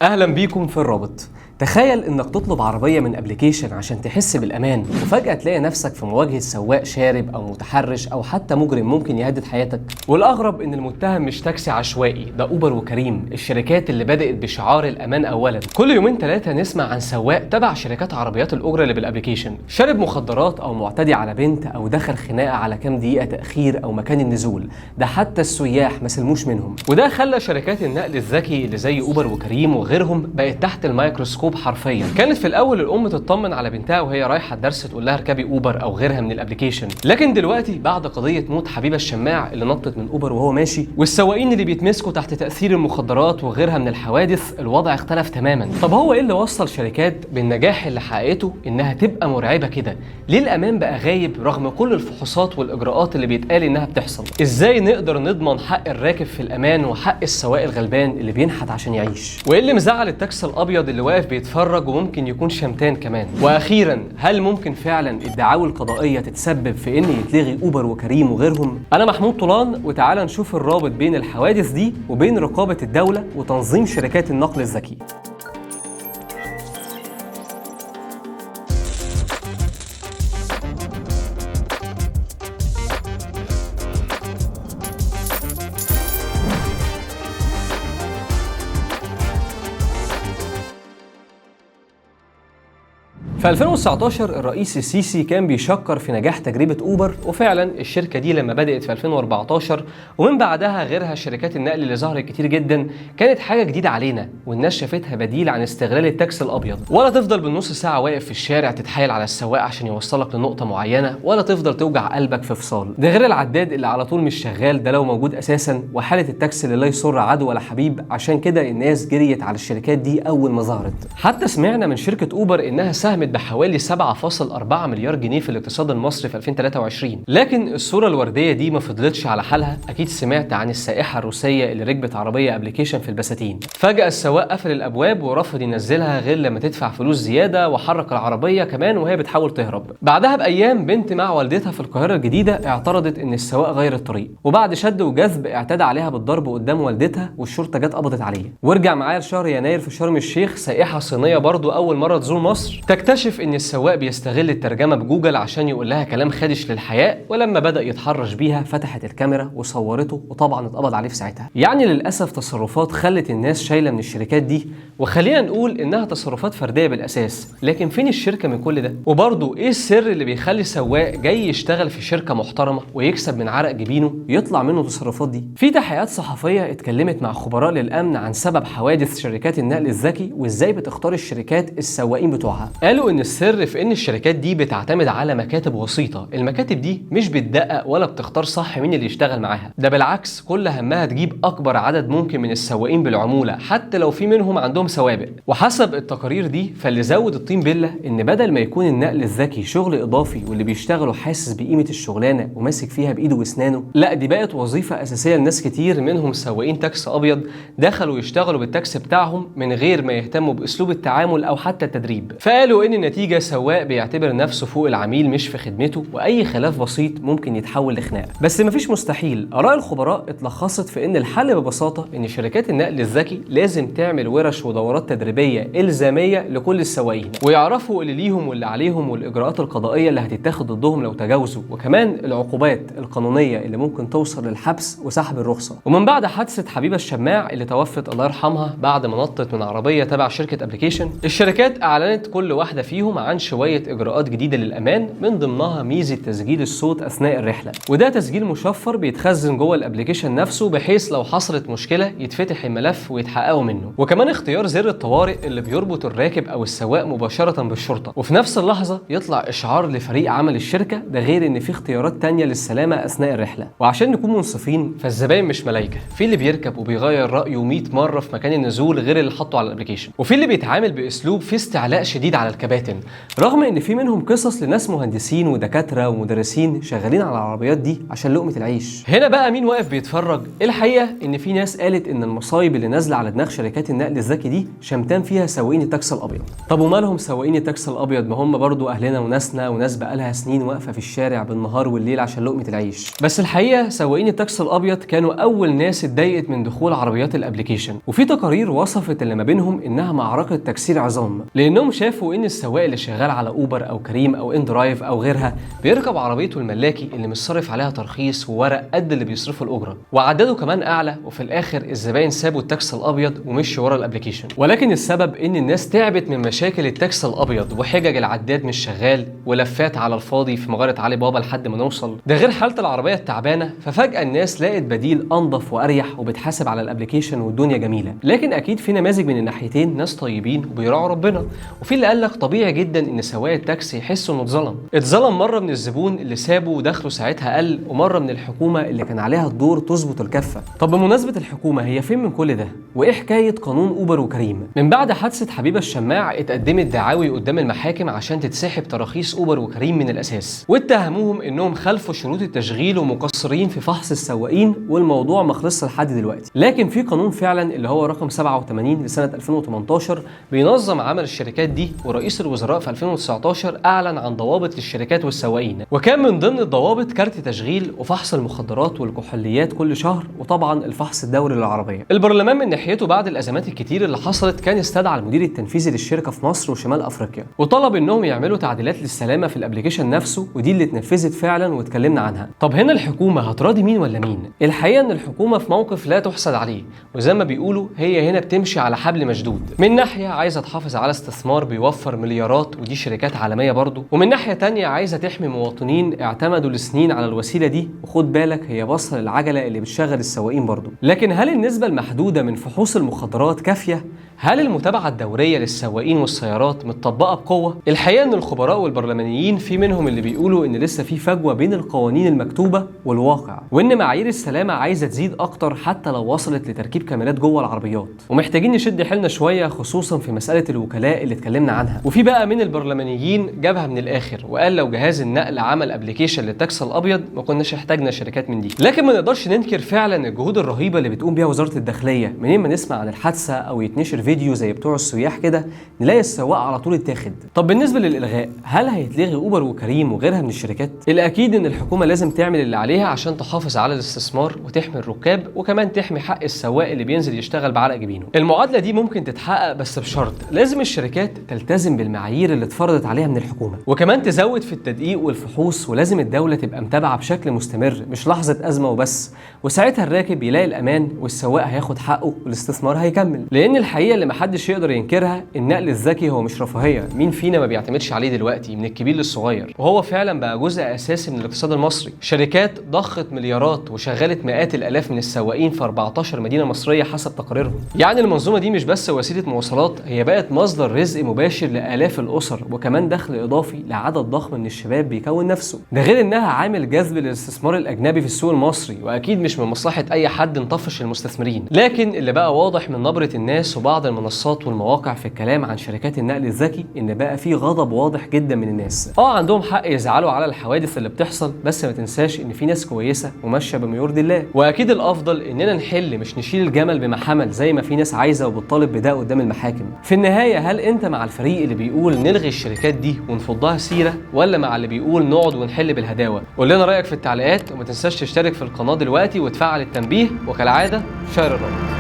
اهلا بيكم في الرابط. تخيل انك تطلب عربية من application عشان تحس بالامان، وفجاة تلاقي نفسك في مواجهة سواق شارب او متحرش او حتى مجرم ممكن يهدد حياتك. والاغرب ان المتهم مش تاكسي عشوائي، ده اوبر وكريم، الشركات اللي بدات بشعار الامان اولا. كل يومين ثلاثة نسمع عن سواق تبع شركات عربيات الاجرة اللي بال application شارب مخدرات او معتدي على بنت او دخل خناقه على كام دقيقة تاخير او مكان النزول، ده حتى السياح ما سلموش منهم. وده خلى شركات النقل الذكي اللي زي اوبر وكريم وغيرهم بقت تحت الميكروسكوب حرفيا. كانت في الاول الام تطمن على بنتها وهي رايحة الدرس تقول لها اركبي اوبر او غيرها من ال application، لكن دلوقتي بعد قضية موت حبيبه الشماع اللي نطت من اوبر وهو ماشي، والسواقين اللي بيتمسكوا تحت تاثير المخدرات وغيرها من الحوادث، الوضع اختلف تماما. طب هو ايه اللي وصل شركات بالنجاح اللي حققته انها تبقى مرعبة كده؟ ليه الامان بقى غايب رغم كل الفحوصات والاجراءات اللي بيتقال انها بتحصل؟ ازاي نقدر نضمن حق الراكب في الامان وحق السواق الغلبان اللي بينحت عشان يعيش؟ وايه اللي مزعل التاكسي الابيض اللي واقف بيتفرج وممكن يكون شمتان كمان؟ واخيرا، هل ممكن فعلا الدعاوي القضائية تتسبب في ان يتلغي اوبر وكريم وغيرهم؟ انا محمود طولان، وتعالى نشوف الرابط بين الحوادث دي وبين رقابه الدولة وتنظيم شركات النقل الذكي. في 2019 الرئيس السيسي كان بيشكر في نجاح تجربة أوبر، وفعلا الشركة دي لما بدأت في 2014 ومن بعدها غيرها شركات النقل اللي ظهرت كتير جدا كانت حاجة جديدة علينا، والناس شافتها بديل عن استغلال التاكسي الأبيض. ولا تفضل بالنص ساعة واقف في الشارع تتحايل على السواق عشان يوصلك لنقطة معينة، ولا تفضل توجع قلبك في فصال، ده غير العداد اللي على طول مش شغال ده لو موجود أساسا، وحالة التاكسي اللي لا يسر عدو ولا حبيب. عشان كده الناس جريت على الشركات دي أول ما ظهرت. حتى سمعنا من شركة أوبر إنها ساهمت بحوالي 7.4 مليار جنيه في الاقتصاد المصري في 2023. لكن الصورة الوردية دي ما فضلتش على حالها. أكيد سمعت عن السائحة الروسية اللي ركبت عربية application في البساتين، فجأة السواق قفل الأبواب ورفض ينزلها غير لما تدفع فلوس زيادة، وحرك العربية كمان وهي بتحاول تهرب. بعدها بأيام بنت مع والدتها في القاهرة الجديدة اعترضت إن السواق غير الطريق، وبعد شد وجذب اعتدى عليها بالضرب قدام والدتها، والشرطة جت قبضت عليه. وارجع معايا لشهر يناير في شرم الشيخ، سائحة صينية برضو أول مرة تزور مصر تكتشف ان السواق بيستغل الترجمة بجوجل عشان يقول لها كلام خادش للحياء، ولما بدا يتحرش بيها فتحت الكاميرا وصورته، وطبعا اتقبض عليه في ساعتها. يعني للاسف تصرفات خلت الناس شايله من الشركات دي، وخلينا نقول انها تصرفات فردية بالاساس، لكن فين الشركة من كل ده؟ وبرضه ايه السر اللي بيخلي سواق جاي يشتغل في شركة محترمه ويكسب من عرق جبينه يطلع منه التصرفات دي؟ في تحقيقات صحفية اتكلمت مع خبراء للامن عن سبب حوادث شركات النقل الذكي وازاي بتختار الشركات السواقين بتوعها. قالوا ان السر في ان الشركات دي بتعتمد على مكاتب وسيطة، المكاتب دي مش بتدقق ولا بتختار صح مين اللي يشتغل معاها، ده بالعكس كل همها تجيب اكبر عدد ممكن من السواقين بالعموله حتى لو في منهم عندهم سوابق. وحسب التقارير دي فاللي زود الطين بله ان بدل ما يكون النقل الذكي شغل اضافي واللي بيشتغله حاسس بقيمة الشغلانة وماسك فيها بايده واسنانه، لا دي بقت وظيفة اساسية لناس كتير، منهم سواقين تاكسي ابيض دخلوا يشتغلوا بالتاكسي بتاعهم من غير ما يهتموا باسلوب التعامل او حتى التدريب. فقالوا ان النتيجة سواق بيعتبر نفسه فوق العميل مش في خدمته، واي خلاف بسيط ممكن يتحول لخناقه. بس مفيش مستحيل. اراء الخبراء اتلخصت في ان الحل ببساطة ان شركات النقل الذكي لازم تعمل ورش ودورات تدريبية الزامية لكل السواقين، ويعرفوا اللي ليهم واللي عليهم والاجراءات القضائية اللي هتتاخد ضدهم لو تجاوزوا، وكمان العقوبات القانونية اللي ممكن توصل للحبس وسحب الرخصة. ومن بعد حادثه حبيبه الشماع اللي توفت الله يرحمها بعد ما نطت من عربية تبع شركة application، الشركات اعلنت كل واحدة فيهم عن شوية اجراءات جديدة للامان، من ضمنها ميزة تسجيل الصوت اثناء الرحلة، وده تسجيل مشفر بيتخزن جوه ال application نفسه بحيث لو حصلت مشكلة يتفتح الملف ويتحققوا منه، وكمان اختيار زر الطوارئ اللي بيربط الراكب او السواق مباشرة بالشرطة، وفي نفس اللحظة يطلع اشعار لفريق عمل الشركة، ده غير ان في اختيارات تانية للسلامة اثناء الرحلة. وعشان نكون منصفين فالزباين مش ملايكة، في اللي بيركب وبيغير رايه 100 مرة في مكان النزول غير اللي حطه على ال application، وفي اللي بيتعامل باسلوب فيه استعلاء شديد على الكباتن، رغم ان في منهم قصص لناس مهندسين ودكاترة ومدرسين شغالين على العربيات دي عشان لقمة العيش. هنا بقى مين واقف بيتفرج؟ الحقيقة ان في ناس قالت ان المصايب اللي نازله على دماغ شركات النقل الذكي دي دي شمتان فيها سواقين التاكسي الابيض. طب ومالهم سواقين التاكسي الابيض؟ ما هم برضو اهلنا وناسنا وناس بقالها سنين واقفة في الشارع بالنهار والليل عشان لقمة العيش. بس الحقيقة سواقين التاكسي الابيض كانوا اول ناس اتضايقت من دخول عربيات ال application، وفي تقارير وصفت اللي ما بينهم انها معركة تكسير عظام، لانهم شافوا ان السواق اللي شغال على اوبر او كريم او اندرايف او غيرها بيركب عربيته الملاكي اللي مش صارف عليها ترخيص وورق قد اللي بيصرفه الاجرة، وعدده كمان اعلى، وفي الاخر الزباين سابوا التاكسي الابيض ومشوا ورا ال application. ولكن السبب ان الناس تعبت من مشاكل التاكسي الابيض وحجج العداد مش شغال ولفات على الفاضي في مغارة علي بابا لحد ما نوصل، ده غير حاله العربية التعبانة. ففجاه الناس لقت بديل انظف واريح وبتحاسب على ال application والدنيا جميلة. لكن اكيد في نماذج من الناحيتين، ناس طيبين وبيراعوا ربنا، وفي اللي قال لك طبيعي جدا ان سواق التاكسي يحس انه اتظلم مرة من الزبون اللي سابه ودخله ساعتها قل، ومرة من الحكومة اللي كان عليها الدور تظبط الكفة. طب بمناسبة الحكومة، هي فين من كل ده؟ وايه حكاية قانون اوبر وكريم؟ من بعد حادثه حبيبه الشماع اتقدمت دعاوي قدام المحاكم عشان تتسحب تراخيص اوبر وكريم من الاساس، واتهموهم انهم خالفوا شروط التشغيل ومقصرين في فحص السواقين، والموضوع ما خلصش لحد دلوقتي. لكن في قانون فعلا اللي هو رقم 87 لسنه 2018 بينظم عمل الشركات دي، ورئيس الوزراء في 2019 اعلن عن ضوابط للشركات والسواقين، وكان من ضمن الضوابط كارت تشغيل وفحص المخدرات والكحوليات كل شهر، وطبعا الفحص الدوري للعربية. البرلمان من ناحيته بعد الازمات الكتير اللي حصلت كان استدعى المدير التنفيذي للشركة في مصر وشمال افريقيا، وطلب انهم يعملوا تعديلات للسلامة في ال application نفسه، ودي اللي اتنفذت فعلا واتكلمنا عنها. طب هنا الحكومة هتراضي مين ولا مين؟ الحقيقة ان الحكومة في موقف لا تحسد عليه، وزي ما بيقولوا هي هنا بتمشي على حبل مشدود. من ناحية عايزه تحافظ على استثمار بيوفر مليارات ودي شركات عالمية برضو، ومن ناحية تانية عايزه تحمي مواطنين اعتمدوا لسنين على الوسيلة دي، وخد بالك هي باصة للعجله اللي بتشغل السواقين برضو. لكن هل النسبة المحدودة من فحوص المخدرات كافيه؟ هل المتابعة الدورية للسواقين والسيارات متطبقه بقوة؟ الحقيقة ان الخبراء والبرلمانيين في منهم اللي بيقولوا ان لسه في فجوة بين القوانين المكتوبة والواقع، وان معايير السلامة عايزه تزيد اكتر حتى لو وصلت لتركيب كاميرات جوه العربيات، ومحتاجين نشد حيلنا شوية خصوصا في مسالة الوكلاء اللي اتكلمنا عنها. وفي بقى من البرلمانيين جابها من الاخر وقال لو جهاز النقل عمل application للتاكسي الابيض ما كناش احتاجنا شركات من دي. لكن ما نقدرش ننكر فعلا الجهود الرهيبة اللي بتقوم بيها وزارة الداخلية، منين ما نسمع عن الحادثة او يتنشر فيديو زي بتوع السياح كده نلاقي السواق على طول اتاخد. طب بالنسبة للالغاء، هل هيتلغي اوبر وكريم وغيرها من الشركات؟ الاكيد ان الحكومة لازم تعمل اللي عليها عشان تحافظ على الاستثمار وتحمي الركاب، وكمان تحمي حق السواق اللي بينزل يشتغل بعرق جبينه. المعادلة دي ممكن تتحقق بس بشرط، لازم الشركات تلتزم بالمعايير اللي اتفرضت عليها من الحكومة، وكمان تزود في التدقيق والفحوص، ولازم الدولة تبقى متابعه بشكل مستمر مش لحظة ازمة وبس، وساعتها الراكب يلاقي الامان والسواق هياخد حقه والاستثمار هيكمل. لان الحقيقة اللي محدش يقدر ينكرها، النقل الذكي هو مش رفاهية، مين فينا ما بيعتمدش عليه دلوقتي من الكبير للصغير، وهو فعلا بقى جزء اساسي من الاقتصاد المصري. شركات ضخت مليارات وشغلت مئات الالاف من السواقين في 14 مدينة مصرية حسب تقاريرهم. يعني المنظومة دي مش بس وسيلة مواصلات، هي بقت مصدر رزق مباشر لالاف الاسر، وكمان دخل اضافي لعدد ضخم من الشباب بيكون نفسه، ده غير انها عامل جذب للاستثمار الاجنبي في السوق المصري، واكيد مش من مصلحة اي حد نطفش المستثمرين. لكن اللي بقى واضح من نبره الناس وبعض المنصات والمواقع في الكلام عن شركات النقل الذكي ان بقى في غضب واضح جدا من الناس. عندهم حق يزعلوا على الحوادث اللي بتحصل، بس ما تنساش ان في ناس كويسة وماشية بما يرضي الله، واكيد الافضل اننا نحل مش نشيل الجمل بما حمل زي ما في ناس عايزه وبتطالب بده قدام المحاكم. في النهاية، هل انت مع الفريق اللي بيقول نلغي الشركات دي ونفضها سيره، ولا مع اللي بيقول نقعد ونحل بالهداوه؟ قول لنا رايك في التعليقات، وما تنساش تشترك في القناة دلوقتي وتفعل التنبيه، وكالعادة share الرابط.